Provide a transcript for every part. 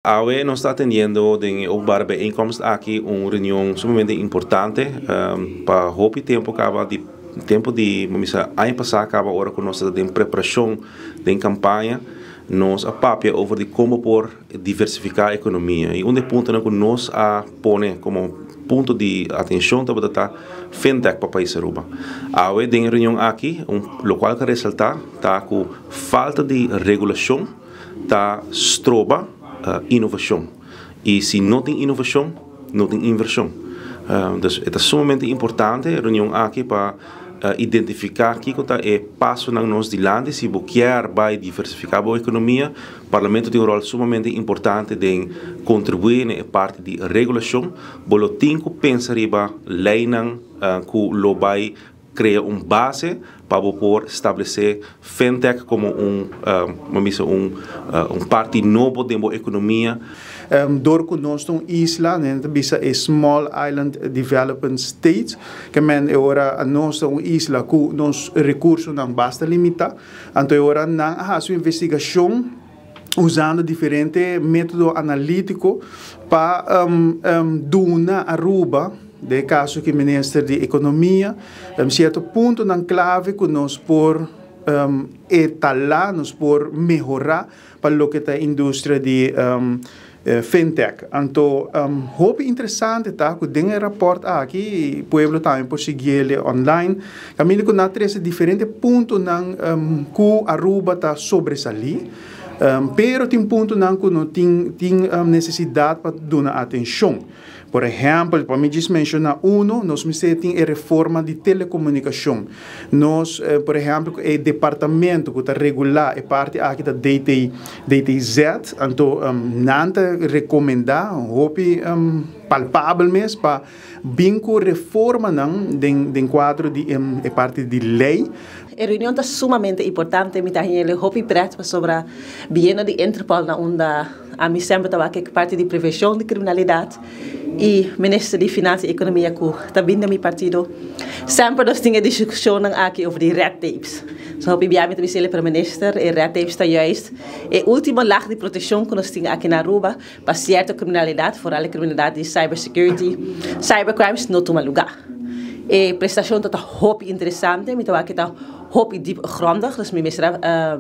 Awe nos ta atendiendo den e openbare bijeenkomst aki un reunion sumamente importante pa hopi tempo caba di tempo di misa aña pasa caba ora cu nos ta den preparacion den campaña nos a papia over di como por diversifica economia y un di e puntonan cu nos a pone como punto di atencion tabata ta fintech pa pais Aruba. Awe den e reunion aki un locual cu a resalta ta cu falta di regulacion ta stroba inovacion y si no tin inovacion no tin inversion. Dus e ta sumamente importante e reunion aki pa identifica kico ta e pasonan nos dilanti si bo kier bay diversifica bo economia. Parlamento tin un rol sumamente importante den contribui na e parti di regulacion. Bo lo tin cu pensa riba leynan cu lo bay crea un base pa bo por establece fintech como un, bo bisa un parti nobo den bo economia. Dor cu nos ta un isla, nan ta bisa e Small Island Developing States, ke men e ora nos ta un isla cu nos recursonan basta limita, anto e ora nan a haci un investigacion usando diferente metodo analitico pa duna Aruba, den e caso aki Minister di Economia, cierto puntonan clave cu nos por etala, nos por mehora pa loke ta e industria di fintech. Anto hopi interesante ta cu den e rapport aki, pueblo tambe por siguiele online, caminda cu nan a trece diferente puntonan cu Aruba ta sobresali, pero tin puntonan cu no tin tin necesidad pa duna atencion. Por ehempel, pa mi djis menciona uno, nos mester tin e reforma di telecomunicacion. Nos, por ehempel, cu e departamento cu ta regula e parti aki ta DT, DTZ, anto nan ta recomenda hopi palpabel mes pa bin cu reformanan den den cuadro di e parti di ley. E reunion ta sumamente importante, mi ta haña hopi pret pasobra biendo di Interpol na unda ami semper ta wak e parti di prevencion di criminalidad y Minister di Finansa y Economia cu ta bin den mi partido, semper nos tin e discusionnan aki over di red tapes. So hopi bia mi ta bisa pero Minister, e red tapes ta juist e ultimo laag di proteccion cu nos tin aki na Aruba pa cierto criminalidad, vooral e criminalidad di cyber security, cybercrimes no tuma lugar. E prestacion ta ta hopi interesante, mi ta wak e ta hopi diepgrondig, dus mi mester a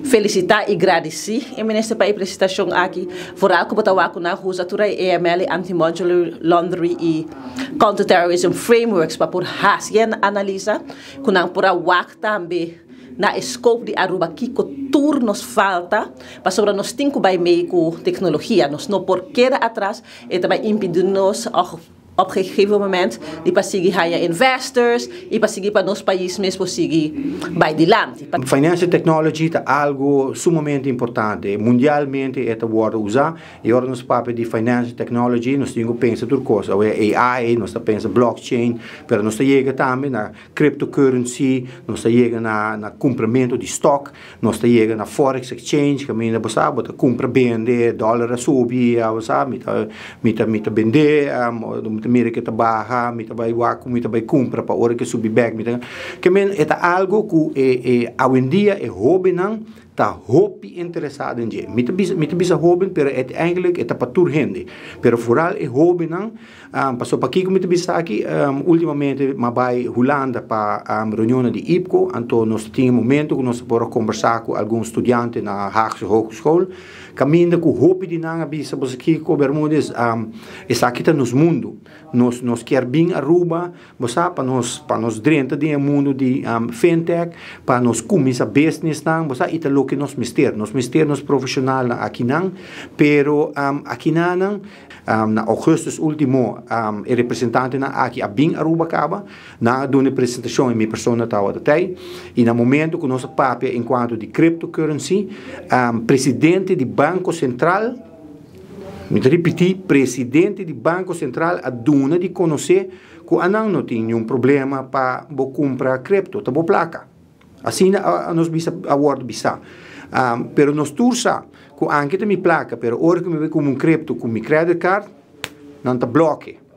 felicita y gradici e minister pa e presentacion aki, vooral cu bo ta wak cu nan usa tur e AML, e Anti-Money Laundering y Counter-Terrorism Frameworks pa por haci e analisa, cu nan por a wak tambe na e scope di Aruba kico tur nos falta, pasobra nos tin cu bay mee cu tecnologia, nos no por keda atras, e ta bay impidi nos op gegeven moment di pa sigui haya investors y pa sigui pa nos pais mes por sigui bay dilanti. Financial technology ta algo sumamente importante. Mundialmente e ta wordo usa y ora nos papia di financial technology nos tin cu pensa tur cos. Awe AI, nos ta pensa blockchain, pero nos ta yega tambe na cryptocurrency, nos ta yega na na cumpramento di stock, nos ta yega na forex exchange, caminda bo sa bo ta cumpra bende, dollar a subi, bo sa mi ta mi ta mi ta bende, mi ta mira ke ta baha, mi ta bay wak cu mi ta bay cumpra pa ora ke subi bek mi ta ke men e ta algo cu e e awendia e hobennan ta hopi interesa den dje. Mi ta bisa mi ta bisa hoben pero uiteindelijk e ta pa tur hende, pero vooral e hobennan. Paso pakiko mi ta bisa aki, ultimamente m'a bai Hulanda pa reunionnan di IPCO, anto nos ta tin e momento ku nos ta por a kombersá ku algun studiante na Haagse Hogeschool, kaminda ku hopi di nan a bisa, Boso kiko Bermudez, esaki ta nos mundu, nos nos kier bin Aruba, Bo sa, pa nos, pa nos drenta den e mundu di fintech, pa nos kuminsá businessnan, bo sa, i ta loke nos mester. Nos mester nos profeshonalnan akinan, pero akinanan, na ougùstùs último, e representantenan aki a bin Aruba kaba, nan a duna e presentashon i mi persona tabata tei. I na momento ku nos a papia enkuanto di cryptocurrency, presidente di Banko Sentral, Mi ta ripití, presidente di Banko Sentral a duna di konosé ku anan no tin niun problema pa bo kumpra kripto, ta bo plaka. Asina a nos bisa a wòrdu bisá. Pero nos tur sa ku anke ta mi plaka, pero ora ku mi bai kumpra un kripto ku mi credit card, nan ta blòk'e.